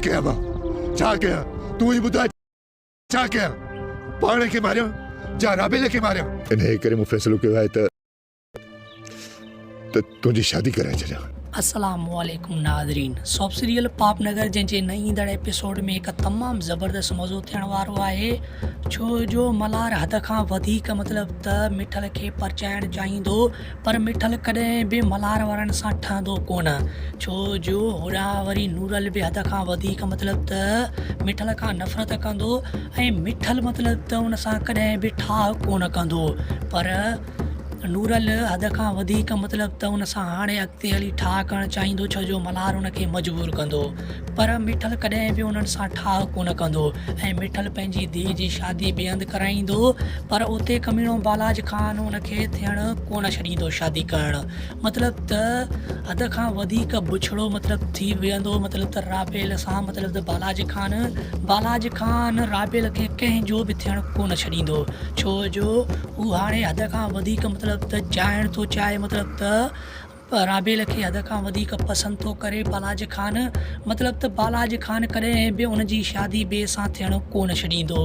ڪيان مان ڇا ڪيان تون ئي ٻڌاء ڇا ڪيان پاڻ کي ماريان جا رابيل کي ماريان. انهيء ڪري مون فيصلو ڪيو آهي ته ته تنهنجي شادي ڪرائي ڇڏيان. السلام عليڪم ناظرين سوپ سيريل پاپ نگر جنهن جي نئين ايندڙ ايپيسوڊ ۾ هڪ تمام زبردست موضوع ٿيڻ وارو آهي ڇو جو ملهار حد کان وڌيڪ مطلب ته مٺل کي پرچائڻ چاهيندو پر مٺل ڪڏهن به ملهار وارن سان ٺهندو ڪونه، ڇو جو هوڏانهن وري نورل به حد کان وڌيڪ مطلب ته مٺل کان نفرت ڪندو ۽ مٺل مطلب ته ان سان ڪڏهن به ٺاهه ڪونه ڪندو پر نورل حد کان وڌيڪ مطلب ته ان سان هاڻي اڳتي هلي ٺاهه ڪرڻ چاهيندو ڇو جو ملهار ان کي مجبور ڪندو پر مٺل ڪڏهن به انهن سان ٺاهه ڪونه ڪندو ۽ مٺل پنهنجي ڌيء جي شادي ٻئي هنڌ ڪرائيندو پر اتي ڪميڻو بالاچ خان ان کي ٿيڻ ڪونه ڇڏيندو شادي ڪرڻ مطلب ته حد کان وڌيڪ بڇڙو مطلب ٿي ويهندو مطلب ته رابيل سان مطلب ته بالاچ خان بالاچ خان رابيل کي ڪنهن جو به ٿيڻ ڪونه ڇڏيندو ڇو جو هو هاڻي حد کان وڌيڪ مطلب ته چاهڻ ٿو چاهي مطلب ته رابيل کي حد کان وڌيڪ پسند ٿو ڪري بالاج خان مطلب ته بالاج خان ڪڏهن به ان جي شادي ٻئي سان ٿيڻ ڪونه ڇڏيندو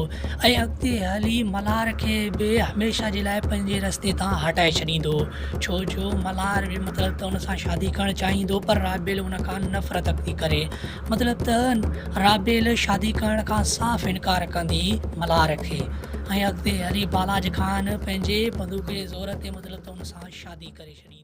۽ اڳتي هلي ملهار کي به هميشه جي لاء پنهنجي رستي تان هٽائي ڇڏيندو ڇو جو ملهار به مطلب ته ان سان شادي ڪرڻ چاهيندو پر رابيل ان کان نفرت ٿي ڪري مطلب ته رابيل شادي ڪرڻ کان صاف انڪار ڪندي ملهار کي ۽ اڳتي هلي بالاج خان پنهنجي بندوق جي زور تي مطلب ته ان سان شادي ڪري ڇڏيندو.